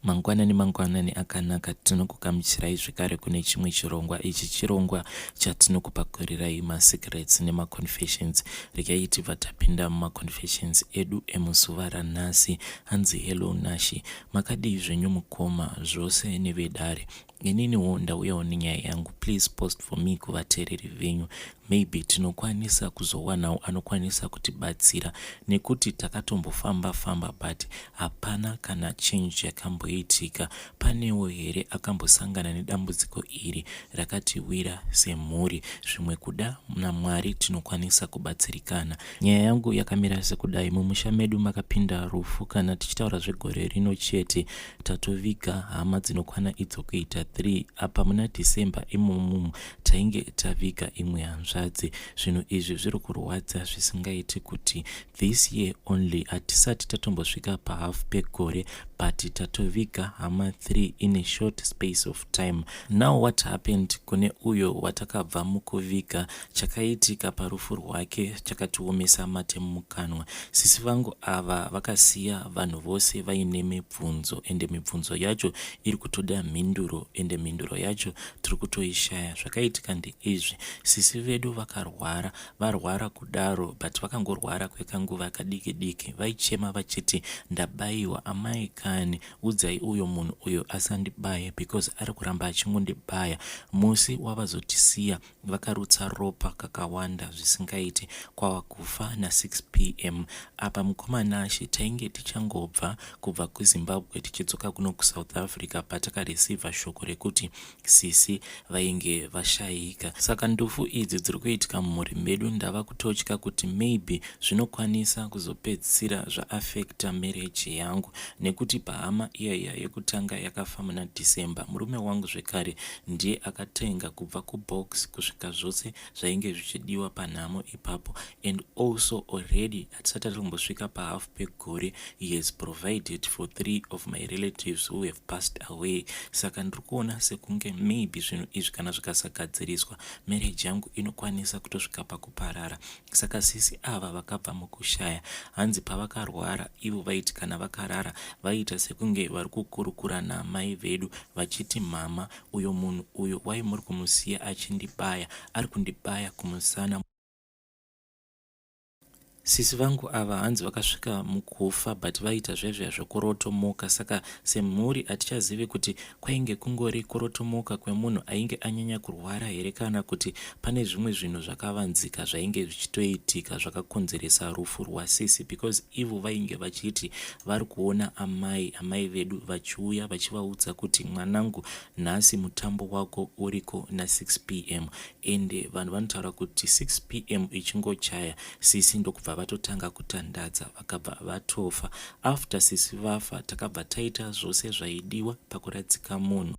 Mangwanani mangwanani akanaka, tinokugamuchirai zvekare kune chimwe chirongwa. Ichi chirongwa chatinokupakurirai masecrets nemaconfessions. Regai tibva tapinda mumaconfessions edu emuzuva ranhasi. Hanzi hello Nashy, makadii zvenyu mukoma zvose nevedare. Ininiwo ndauyawo nenyaya yangu, please post for me kuvateereri venyu. Maybe tinokwanisa kuzowanawo anokwanisa kutibatsira nekuti takatombofamba famba but hapana kana change yakamboitika. Panewo here akambosangana nedambudziko iri rakatiwira semhuri? Zvimwe kuda naMwari tinokwanisa kubatsirikana. Nyaya yangu yakamira sekudai, mumusha medu makapinda rufu kana tichitaura zvegore rino chete tatoviga hama dzinokwana idzo kuita 3 apa muna December imomumu tainge taviga imwe hanzvadzi. Zvinhu izvi zviri kurwadza zvisingaiti kuti this year only hatisati tatombosvika pahalf pegore but tatoviga hama 3 in a short space of time. Now what happened kune uyo watakabva mukuviga chakaitika parufu rwake chakatiomesa mate mumukanwa. Sisi vangu ava vakasiya vanhu vose vaine mibvunzo ende mibvunzo yacho iri kutoda mhinduro ende mhinduro yacho tiri kutoishaya. Zvakaitika ndeizvi, sisi vedu vakarwara, varwara kudaro but vakangorwara kwekanguva kadiki diki vaichema vachiti ndabaiwa amai kani udzai uyo munhu uyo asandibaye because ari kuramba achingondibaya. Musi wavazotisiya Vakarutsa ropa kakawanda zvisingaite kwava kufa na 6 pm. Apa mukoma Nashe tainge tichangobva kubva kuZimbabwe tichidzoka kuno kuSouth Africa patakareceiver shoko rekuti sisi vainge vashaika. Saka ndufu idzi dziri kuitika mumhuri medu ndava kutotya kuti maybe zvinokwanisa kuzopedzisira zvaaffecta marriage yangu nekuti pahama iya iya yekutanga yakafa muna December murume wangu zvekare ndiye akatenga kubva kubox kusvika zvose zvainge zvichidiwa panhamo ipapo and also already hatisati tatombosvika pahalf pegore he has provided for three of my relatives who have passed away saka ndiri kuona sekunge maybe zvinhu izvi kana zvikasagadziriswa marriage yangu inokwanisa kutosvika pakuparara Saka sisi ava vakabva mukushaya. Hanzi pavakarwara ivo vaiti kana vakarara vaiita sekunge vari kukurukura naamai vedu vachiti mama uyo munhu uyo why muri kumusiya achindibaya ari kundibaya kumusana. Sisi vangu ava hanzi vakasvika mukufa but vaiita zvezviya zvekurotomoka saka semhuri hatichazivi kuti Kwainge kungori kurotomoka kwemunhu ainge anyanya kurwara here kana kuti pane zvimwe zvinhu zvakavanzika zvainge zvichitoitika zvakakonzeresa rufu rwasisi because ivo vainge vachiti vari kuona amai amai vedu vachiuya vachivaudza kuti mwanangu nhasi mutambo wako uriko na 6 pm ende vanhu vanotaura kuti 6 pm ichingochaya sisi ndokubva vatotanga kutandadza vakabva vatofa After sisi vafa takabva taita zvose zvaidiwa pakuradzika munhu.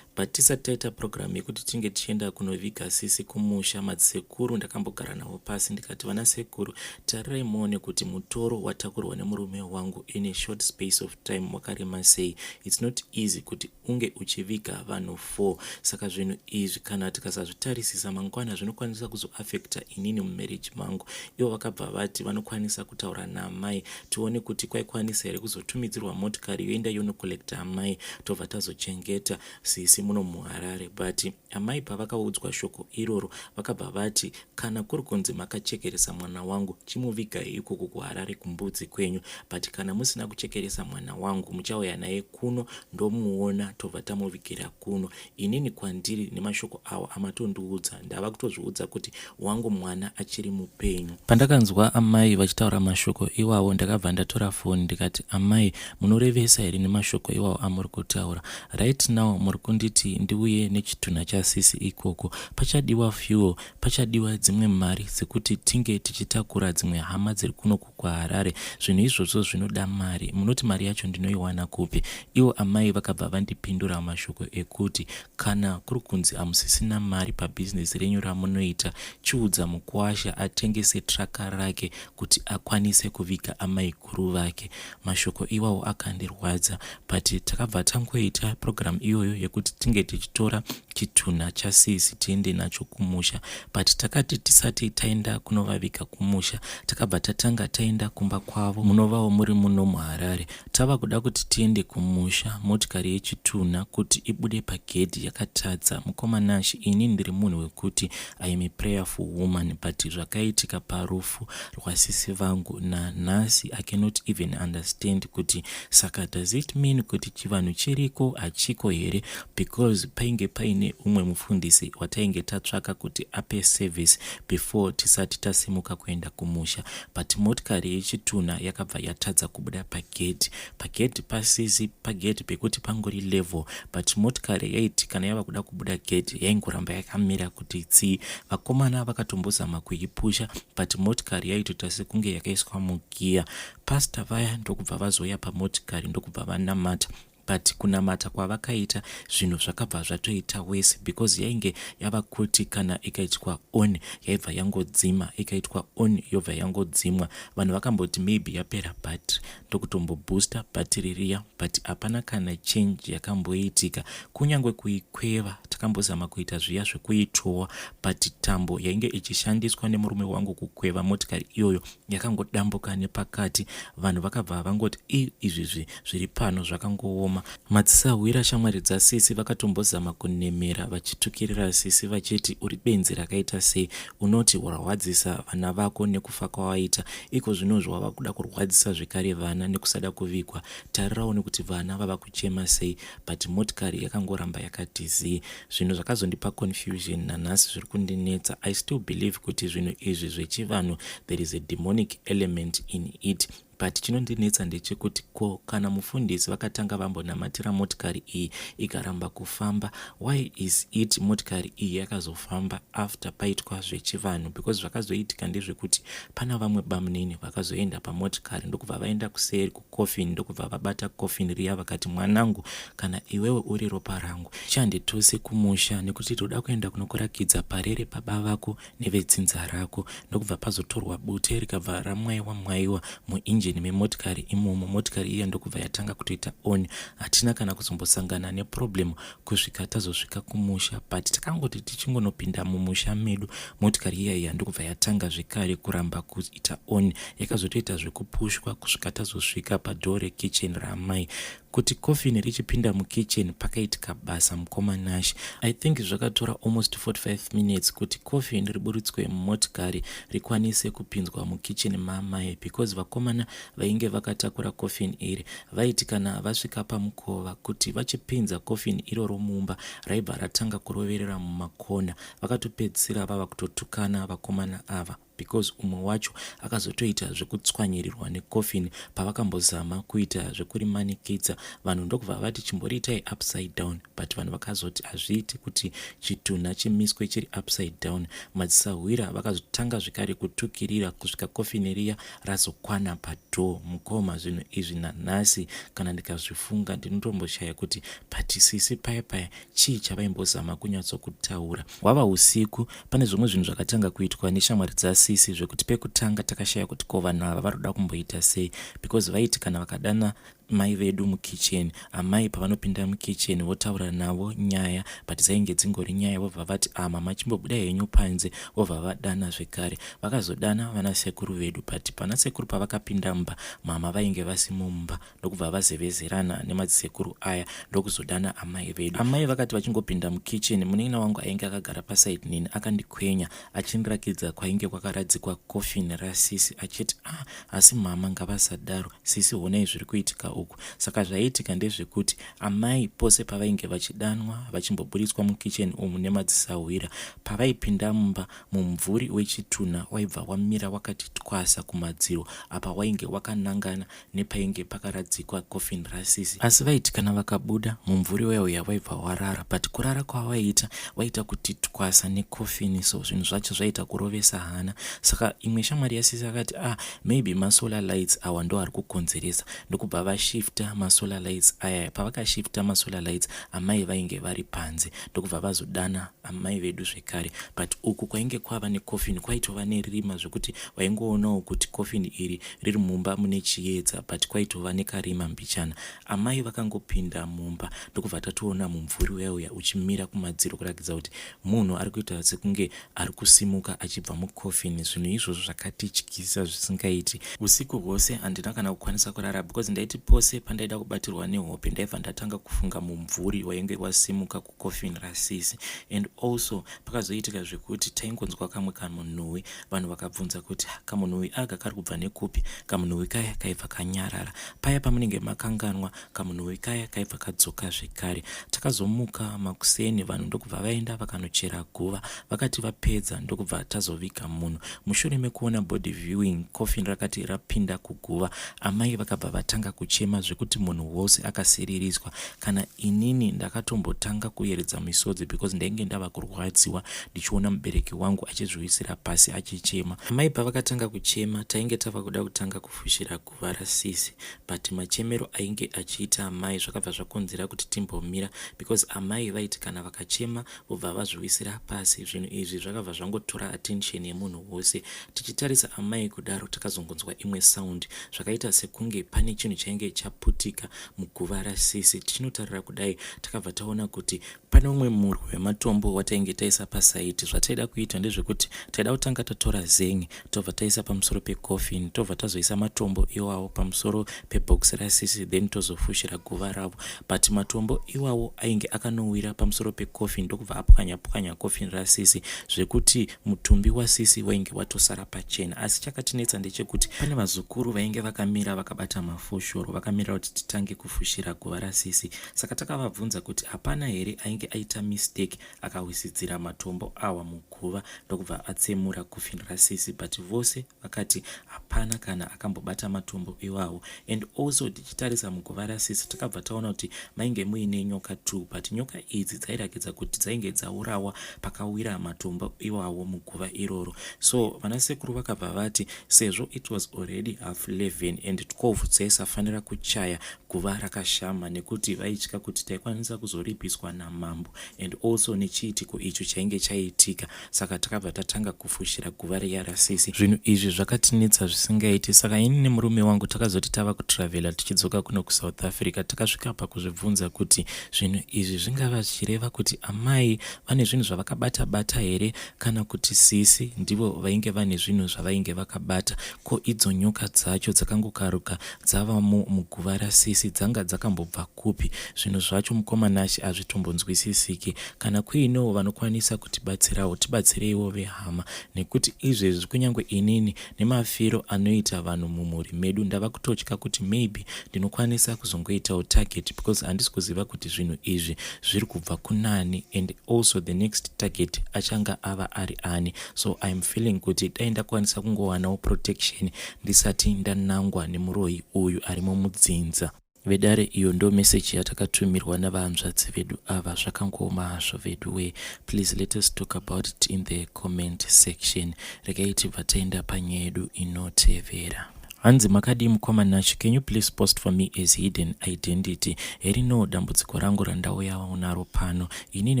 But tisati taita program yekuti tinge tichienda kunoviga sisi kumusha madzisekuru ndakambogara navo pasi ndikati vana sekuru tarirai muone kuti mutoro watakurwa nemurume wangu in a short space of time wakarema sei. It's not easy kuti unge uchiviga vanhu 4 saka zvinhu izvi kana tikasazvitarisisa mangwana zvinokwanisa kuzoafecta inini mumarriage mangu. Ivo vakabva vati vanokwanisa kutaura naamai tione kuti kwaikwanisa here kuzotumidzirwa motikari yoenda yonocollecta amai tobva tazochengeta sisi muno muHarare but amai pavakaudzwa shoko iroro vakabva vati kana kuri kunzi makachekeresa mwana wangu chimuvigai ikoko kuHarare kumbudzi kwenyu but kana musina kuchekeresa mwana wangu muchauya naye kuno ndomuona tobva tamuvigira kuno. Inini kwandiri nemashoko awo amatondiudza ndava kutozviudza kuti wangu mwana achiri mupenyu. Pandakanzwa amai vachitaura mashoko iwawo ndakabva ndatora foni ndikati amai munorevesa here nemashoko iwawo amuri kutaura right now muri kunditi ndiuye nechitunha chasisi ikoko pachadiwa fuel pachadiwa dzimwe mari dzekuti tinge tichitakura dzimwe hama dziri kuno kuHarare zvinhu izvozvo zvinoda mari munoti mari yacho ndinoiwana kupi ivo amai vakabva vandipindura mashoko ekuti kana kuri kunzi hamusisina mari pabhizinesi renyu ramunoita chiudza mukuwasha atengese traka rake kuti akwanise kuviga amaiguru vake mashoko iwawo akandirwadza but takabva tangoita program iyoyo yekuti tinge tichitora chitunha chasisi tiende nacho kumusha. But takati tisati taenda kunovaviga kumusha, takabva tatanga taenda kumba kwavo munovawo muri muno muHarare. Tava kuda kuti tiende kumusha, motikari yechitunha kuti ibude pagedhi yakatadza. Mukoma Nash, ini ndiri munhu wekuti I am a prayerful woman, but zvakaitika parufu rwasisi vangu nanhasi I cannot even understand kuti saka does it mean kuti chivanhu chiriko hachiko here, because painge paine umwe mufundisi watainge tatsvaka kuti ape service before tisati tasimuka kuenda kumusha, but motikari yechitunha yakabva yatadza kubuda pagedhi. Pagedhi pasisi pagedhi pekuti pangori level, but motikari yaiti kana yava kuda kubuda gedhi yaingoramba yakamira kuti tsii. Vakomana vakatombozama kuipusha, but motikari yaitoita sekunge yakaiswa mugiya. Pasta vaya ndokubva vazouya pamotikari, ndokubva vanamata, but kunamata kwavakaita zvinhu zvakabva zvatoita worse, because yainge yava kuti kana ikaitwa on yaibva yangodzima, ikaitwa on yobva yangodzimwa. Vanhu vakamboti maybe yapera battery, ndokutomboboosta bhatiri riya, but hapana kana change yakamboitika. Kunyange kuikweva, takambozama kuita zviya zvekuitowa, but tambo yainge ichishandiswa nemurume wangu kukweva motikari iyoyo yakangodambuka nepakati. Vanhu vakabva vangoti, "I, izvizvi zviri pano zvakangooma." Madzisahwira, shamwari dzasisi, vakatombozama kunemera vachitukirira sisi vachiti, "Uri benzi rakaita sei? Unoti warwadzisa vana vako nekufa kwawaita, iko zvinozvo wava kuda kurwadzisa zvekare vana nekusada kuvigwa. Tarirawo nekuti vana vava kuchema sei." But motikari yakangoramba yakati zii. Zvinhu zvakazondipa confusion, nanhasi zviri kundinetsa. I still believe kuti zvinhu izvi zvechivanhu, there is a demonic element in it, but chinondinetsa ndechekuti ko kana mufundisi vakatanga vambonamatira motikari iyi ikaramba kufamba, why is it motikari iyi yakazofamba after paitwa zvechivanhu? Because zvakazoitika ndezvekuti pana vamwe bamunini vakazoenda pamotikari, ndokubva vaenda kuseri kucoffin, ndokubva vabata coffin riya, vakati, "Mwanangu, kana iwewe uri ropa rangu, chanditose kumusha nekuti toda kuenda kunokurakidza parere baba vako nevedzinza rako." Ndokubva pazotorwa bute, rikabva ramwaiwa mwaiwa muinjini memotikari imomo. Motikari iya ndokubva yatanga kutoita on. Hatina kana kuzombosangana neproblem kusvika tazosvika kumusha, but takangoti tichingonopinda mumusha medu, motikari iya iya ndokubva yatanga zvekare kuramba kuita on. Yakazotoita zvekupushwa kusvika tazosvika padoor rekitchen raamai. Kuti coffin richipinda mukitchen pakaitika basa, mukoma Nash. I think zvakatora almost 45 minutes kuti coffin riburitswe mumotikari rikwanise kupinzwa mukitchen maamai, because vakomana vainge vakatakura coffin iri vaiti kana vasvika pamukova kuti vachipinza coffin iroro mumba, raibva ratanga kuroverera mumakona. Vakatopedzisira vava kutotukana vakomana ava, because umwe wacho akazotoita zvekutswanyirirwa necoffin pavakambozama kuita zvekurimanikidza. Vanhu ndokubva vati, "Chimboriitai upside down," but vanhu vakazoti hazviiti kuti chitunha chimiswe chiri upside down. Madzisahwira vakazotanga zvekare kutukirira kusvika coffin riya razokwana padoor. Mukoma, zvinhu izvi nanhasi kana ndikazvifunga ndinotomboshaya kuti patisisi paya paya chii chavaimbozama kunyatsokutaura. Hwava usiku, pane zvimwe zvinhu zvakatanga kuitwa neshamwari dzasisi zvekuti pekutanga takashaya kuti ko vanhu ava vari kuda kumboita sei, because vaiti kana vakadana mai vedu mukicheni, amai pavanopinda mukicheni votaura navo nyaya, but dzainge dzingori nyaya. Vobva vati, "A ah, mama, chimbobuda henyu panze." Vobva vadana zvekare. Vakazodana vana sekuru vedu, but pana sekuru pavakapinda mumba, mama vainge vasimo mumba, ndokubva vazevezerana nemadzisekuru aya, ndokuzodana amai vedu. Amai vakati vachingopinda mukicheni, munin'ina wangu ainge akagara paside nini akandikwenya achindirakidza kwainge kwakaradzikwa coffin rasisi achiti, "Ah, asi mama ngavasadaro. Sisi, honai zviri kuitika uku." Saka zvaiitika ndezvekuti amai pose pavainge vachidanwa vachimboburitswa mukicheni umu nemadzisahwira, pavaipinda mumba, mumvuri wechitunha waibva wamira wakati twasa kumadziro, apa wainge wakanangana nepainge pakaradzikwa coffin rasisi. Asi vaiti kana vakabuda, mumvuri wauya waibva warara, but kurara kwawaiita waita kuti twasa necoffin. So zvinhu zvacho zvaita kurovesa hana. Saka imwe shamwari yasisi akati, "Ah, maybe masolar lights awa ndo ari kukonzeresa." Ndokubva vashift. vashifta masolar lights aya. Pavakashifta masolar lights, amai vainge vari panze, ndokubva vazodana amai vedu zvekare. But uku kwainge kwava necoffin kwaitova nerima zvekuti waingoonawo kuti coffin iri riri mumba mune chiedza, but kwaitova nekarima mbichana. Amai vakangopinda mumba, ndokubva tatoona mumvuri uya uya uchimira kumadziro, kuratidza kuti munhu ari kuita sekunge ari kusimuka achibva mucoffin. Zvinhu izvozvo zvakatityisa zvisingaiti. Usiku hwose handina kana kukwanisa kurara, because ndaiti pose pandaida kubatirwa nehope, ndaibva ndatanga kufunga mumvuri wainge wasimuka kucoffin rasisi. And also pakazoitika zvekuti taingonzwa kamwe kamunhuwi. Vanhu vakabvunza kuti kamunhuwi aka kari kubva nekupi, kamunhuwi kaya kaibva kanyarara. Paya pamunenge makanganwa, kamunhuwi kaya kaibva kadzoka zvekare. Takazomuka makuseni, vanhu ndokubva vaenda vakanochera guva. Vakati vapedza, ndokubva tazoviga munhu. Mushure mekuona body viewing, coffin rakati rapinda kuguva, amai vakabva vatanga kuchema zvekuti munhu wose akasiririswa. Kana inini ndakatombotanga kuyeredza misodzi, because ndainge ndava kurwadziwa ndichiona mubereki wangu achizviwisira pasi achichema. Amai pavakatanga kuchema, tainge tava kuda kutanga kufushira guva rasisi, but machemero ainge achiita amai zvakabva zvakonzera kuti timbomira, because amai vaiti kana vakachema vobva vazviwisira pasi. Zvinhu izvi zvakabva zvangotora attention yemunhu wose. Tichitarisa amai kudaro, takazongonzwa imwe sound, zvakaita sekunge pane chinhu chainge chaputika muguva rasisi. Tichinotarira kudai, takabva taona kuti pane umwe murwi wematombo watainge taisa paside. Zvataida kuita ndezvekuti taida kutanga tatora zengi, tobva taisa pamusoro pecoffin, tobva tazoisa matombo iwawo pamusoro pebhokisi rasisi, then tozofushira guva ravo. But matombo iwawo ainge akanowira pamusoro pecoffin, ndokubva apwanya pwanya coffin rasisi, zvekuti mutumbi wasisi wainge watosara pachena. Asi chakatinetsa ndechekuti pane vazukuru vainge vakamira vakabata mafoshoro, vakamirira kuti titange kufushira guva rasisi. Saka takavabvunza kuti hapana here ainge aita mistake akawisidzira matombo awa muguva, ndokubva atsemura coffin rasisi, but vose vakati hapana kana akambobata matombo iwawo. And also tichitarisa muguva rasisi, takabva taona kuti mainge muine nyoka 2, but nyoka idzi dzairakidza kuti dzainge dzaurawa pakawira matombo iwawo muguva iroro. So vanasekuru vakabva vati sezvo it was already half 11 and 12 dzaisafanira kuchaya guva rakashama, nekuti vaitya kuti taikwanisa kuzoripiswa namambo and also nechiitiko icho chainge chaitika. Saka takabva tatanga kufushira guva riya rasisi. Zvinhu izvi zvakatinetsa zvisingaiti. Saka ini nemurume wangu takazoti tava kutravhela tichidzoka kuno kuSouth Africa, takasvika pakuzvibvunza kuti zvinhu izvi zvingava zvichireva kuti amai vane zvinhu zvavakabata bata here, kana kuti sisi ndivo vainge vane zvinhu zvavainge vakabata? Ko idzo nyoka dzacho dzakangokaruka dzavamo muguva rasisi dzanga dzakambobva kupi? Zvinhu zvacho, mukoma Nashi, hazvitombonzwisisiki. Kana kuinewo vanokwanisa kutibatsirawo, tibatsireiwo vehama, nekuti izvezvi kunyange inini nemafiro anoita vanhu mumhuri medu, ndava kutotya kuti maybe ndinokwanisa kuzongoitawo target, because handisi kuziva kuti zvinhu izvi zviri kubva kunani, and also the next target achanga ava ari ani. So I am feeling kuti dai ndakwanisa kungowanawo protection ndisati ndanangwa nemuroyi uyu arimo mudzinza. Vedare, iyo ndo meseji yatakatumirwa navahanzvadzi vedu ava. Zvakangooma hazvo vedu we. Please let us talk about it in the comment section. Regai tibva taenda panyaya yedu inotevera. Hanzi, "Makadii mukoma Nash? Can you please post for me as hidden identity? Herino dambudziko rangu randauyawo naro pano. Inini,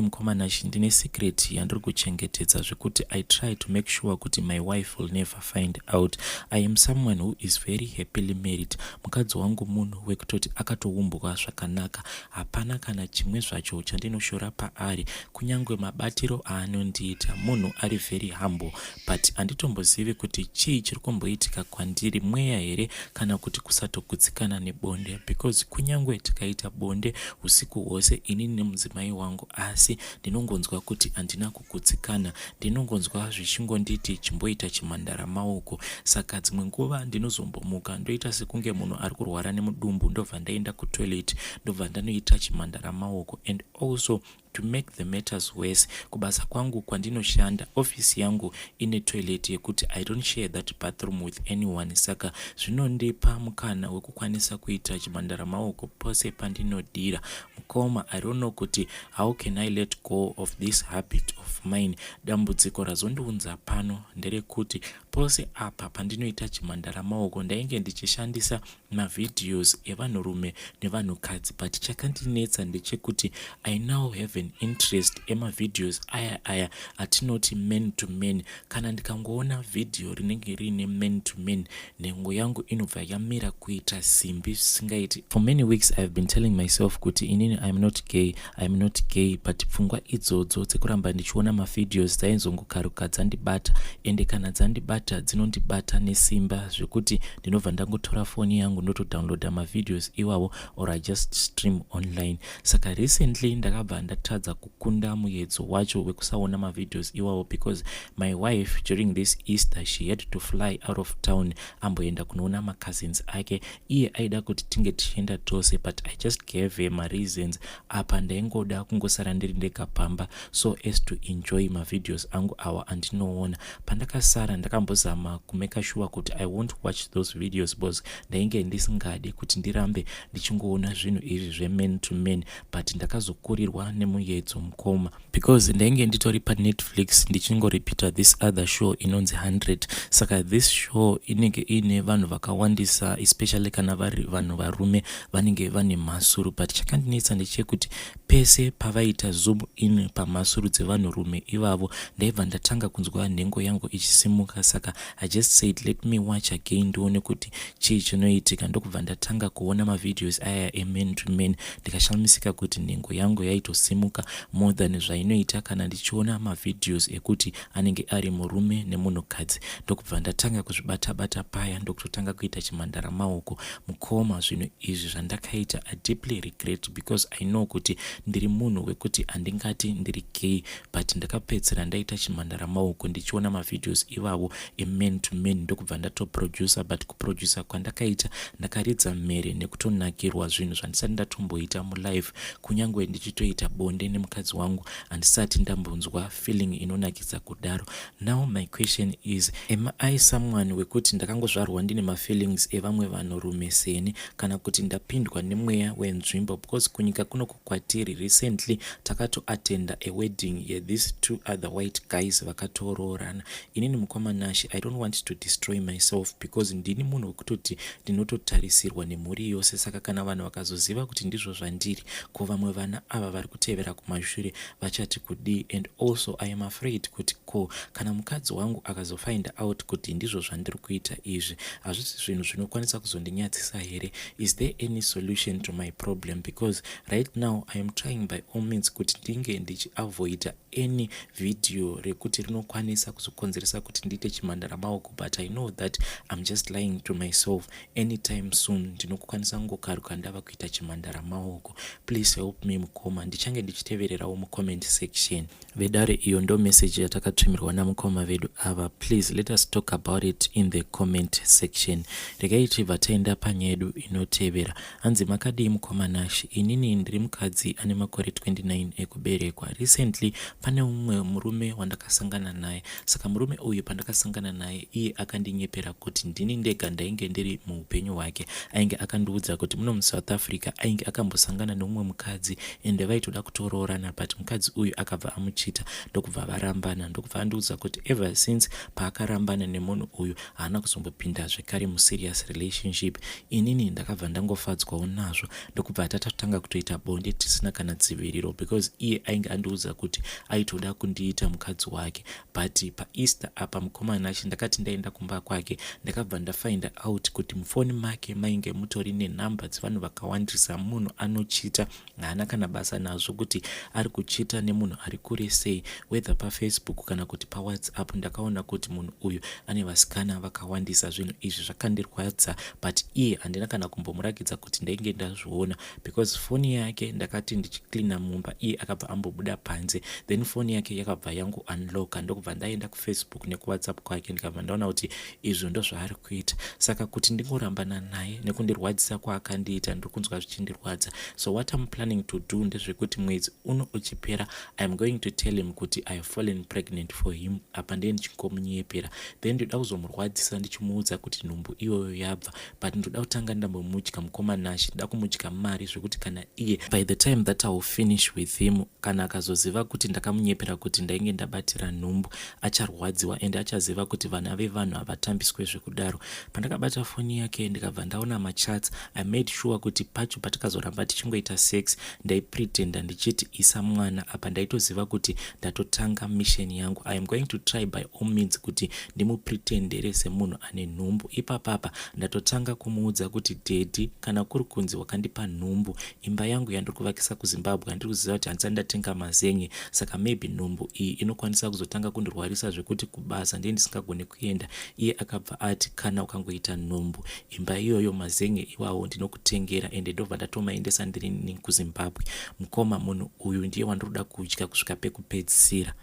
mukoma Nash, ndine secret yandiri kuchengetedza zvekuti I try to make sure kuti my wife will never find out. I am someone who is very happily married. Mukadzi wangu munhu wekutoti akatoumbwa zvakanaka. Hapana kana chimwe zvacho chandinoshora paari, kunyange mabatiro aanondiita. Munhu ari very humble, but handitombozivi kuti chii chiri kumboitika kwandiri, mweya here kana kuti kusatogutsikana nebonde, because kunyange tikaita bonde usiku hwose inini nemudzimai wangu, asi ndinongonzwa kuti handina kugutsikana. Ndinongonzwa zvichingonditi chimboita chimhandara maoko. Saka dzimwe nguva ndinozombomuka ndoita sekunge munhu ari kurwara nemudumbu, ndobva ndaenda kutoilet, ndobva ndanoita chimhandara maoko. And also To make the matters worse, kubasa kwangu kwandinoshanda, ofisi yangu ine toilet yekuti I don't share that bathroom with anyone, saka zvinondipa mukana wekukwanisa kuita chimhandara maoko pose pandinodira. Mukoma, I don't know kuti how can I let go of this habit of mine. Dambudziko razondiunza pano nderekuti pose apa pandinoita chimhandara maoko, ndainge ndichishandisa mavideos evanhurume nevanhukadzi, but chakandinetsa ndechekuti I now have an interest emavideos aya aya atinoti man to man. Kana ndikangoona vhidhiyo rinenge riine man to man, nhengo yangu inobva yamira kuita simbi zvisingaiti. For many weeks I have been telling myself kuti inini I am not gay, I am not gay, but pfungwa idzodzo dzekuramba ndichiona mavideos dzaizongokaruka dzandibata, ende kana dzandibata, dzinondibata nesimba zvekuti ndinobva ndangotora foni yangu, ndotodownloada mavideos iwawo, or I just stream online. Saka recently ndakabva ndatadza kukunda muedzo wacho wekusaona mavideos iwawo, because my wife during this Easter, she had to fly out of town, amboenda kunoona macousins ake. Iye aida kuti tinge tichienda tose, but I just gave her mareasons. Apa ndaingoda kungosara ndiri ndega pamba so as to enjoy mavideos angu awa andinoona. Pandakasara, ndakambozama kumake sure kuti I won't watch those videos, because ndainge ndisingadi kuti ndirambe ndichingoona zvinhu izvi zveman to man, but ndakazokurirwa nemuedzo, mukoma, because ndainge nditori paNetflix ndichingoripita this other show inonzi 100. Saka this show inenge iine vanhu vakawandisa, especially kana vari vanhu varume vanenge vane mhasuru, but chakandinetsa ndechekuti pese pavaita zoom in pamhasuru dzevanhurume ivavo, ndaibva ndatanga kunzwa nhengo yangu ichisimuka. Saka I just said, "Let me watch again, ndione kuti chii chinoitika." Ndokubva ndatanga kuona mavideos aya eman to man. Ndikashamisika kuti nhengo yangu yaitosimuka more than zvainoita kana ndichiona mavideos ekuti anenge ari murume nemunhukadzi. Ndokubva ndatanga kuzvibata-bata paya, ndokutotanga kuita chimhandara maoko. Mukoma, zvinhu izvi zvandakaita, I deeply regret, because I know kuti ndiri munhu wekuti handingati ndiri gay, but ndakapedzisira ndaita chimhandara maoko ndichiona mavideos ivavo eman to man. Ndokubva ndatoproducer, but kuproducer kwandakaita, ndakaridza mhere nekutonakirwa, zvinhu zvandisati ndatomboita mulife. Kunyange ndichitoita bonde nemukadzi wangu, handisati ndambonzwa feeling inonakidza kudaro. Now my question is, am I someone wekuti ndakangozvarwa ndine mafeelings evamwe vanhurume seni, kana kuti ndapindwa nemweya wenzvimbo? Because kunyika kunoku kwatiri, recently takatoatenda a wedding yethese two other white guys vakatoroorana. Inini, mukoma Nashe, I don't want to destroy myself, because ndini munhu wekutoti ndinototarisirwa nemhuri yose. Saka kana vanhu vakazoziva kuti ndizvo zvandiri, ko vamwe vana ava vari kutevera kumashure vachati kudii? And also I am afraid kuti ko kana mukadzi wangu akazofind out kuti ndizvo zvandiri kuita izvi, hazvisi zvinhu zvinokwanisa kuzondinyadzisa here? Is there any solution to my problem? Because right now I am trying by all means kuti ndinge ndichiavoida any video rekuti rinokwanisa kuzokonzeresa kuti ndiite chimhandara maoko, but I know that I'm just lying to myself. Anytime soon ndinokwanisa kungokaruka ndava kuita chimhandara maoko. Please help me, mukoma. Ndichange ndichitevererawo mucomment section. Vedare, iyo ndo message yatakatumirwa namukoma vedu ava. Please let us talk about it in the comment section. Regai tibva taenda panyaya yedu inotevera. Hanzi, "Makadii, mukoma Nashi? Inini ndiri mukadzi ane makore 29 ekuberekwa. Recently pane mumwe murume wandakasangana naye. Saka murume uyu, pandakasangana naye, iye akandinyepera kuti ndini ndega ndainge ndiri muupenyu hwake. Ainge akandiudza kuti muno muSouth Africa ainge akambosangana nemumwe mukadzi, ende vaitoda kutoroorana, but mukadzi uyu akabva amuchita, ndokubva varambana. Ndokubva andiudza kuti ever since paakarambana nemunhu uyu, haana kuzombopinda zvekare muserious relationship. Inini ndakabva ndangofadzwawo nazvo, ndokubva tatatanga kutoita bonde tisina kana dziviriro, because iye ainge andiudza kuti aitoda kundiita mukadzi wake. But paEaster apa, mukoma Nashi, ndakati ndaenda kumba kwake, ndakabva ndafind out kuti mufoni make mainge mutori nenhamba dzevanhu vakawandisa. Munhu anochita, haana kana basa nazvo kuti ari kuchita nemunhu ari kure sei, whether paFacebook kana kuti paWhatsApp. Ndakaona kuti munhu uyu ane vasikana vakawandisa. Zvinhu izvi zvakandirwadza, but iye handina kana kumbomurakidza kuti ndainge ndazviona, because foni yake, ndakati ndichicleana mumba, iye akabva ambobuda panze, then foni yake yakabva yangu unlocka. Ndokubva ndaenda kuFacebook nekuWhatsApp kwake, ndikabva ndaona kuti izvo ndo zvaari kuita. Saka kuti ndingorambana naye, nekundirwadzisa kwaakandiita, ndiri kunzwa zvichindirwadza. So what I'm planning to do ndezvekuti mwedzi Mwedzi uno uchipera, I am going to tell him kuti I have fallen pregnant for him. Apa ndiye ndichingomunyepera, then ndoda kuzomurwadzisa ndichimuudza kuti nhumbu iyoyo yabva, but ndoda kutanga ndambomudya mukoma Nashe. Ndoda kumudya mari zvekuti kana iye, by the time that I will finish with him, kana akazoziva kuti ndakamunyepera kuti ndainge ndabatira nhumbu, acharwadziwa ende achaziva kuti vana vevanhu havatambiswe zvekudaro. Pandakabata foni yake, ndikabva ndaona machats. I made sure kuti pacho patikazoramba tichingoita sex, ndaipretenda ndichiti isa mwana. Apa ndaitoziva kuti ndatotanga mission yangu. I am going to try by all means kuti ndimupretendere semunhu ane nhumbu. Ipapapa ndatotanga kumuudza kuti, "Daddy, kana kuri kunzi wakandipa nhumbu, imba yangu yandiri kuvakisa kuZimbabwe, handiri kuziva kuti handisati ndatenga mazen'e, saka maybe nhumbu iyi inokwanisa kuzotanga kundirwarisa zvekuti kubasa ndiye ndisingagoni kuenda." Iye akabva ati, "Kana ukangoita nhumbu, imba iyoyo, mazen'e iwawo ndinokutengera, ende ndobva ndatomaendesa ndiri kuZimbabwe." Mukoma, munhu uyu ndiye wandiri kudya kusvika pekupedzisira.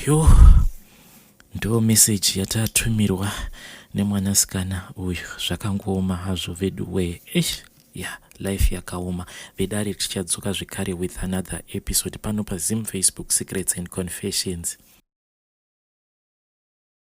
Yo, ndo meseji yatatumirwa nemwanasikana uyu. Zvakangooma hazvo vedu wee. Eish, ya, life yakaoma vedare. Tichadzoka zvekare with another episode pano paZim Facebook Secrets and Confessions.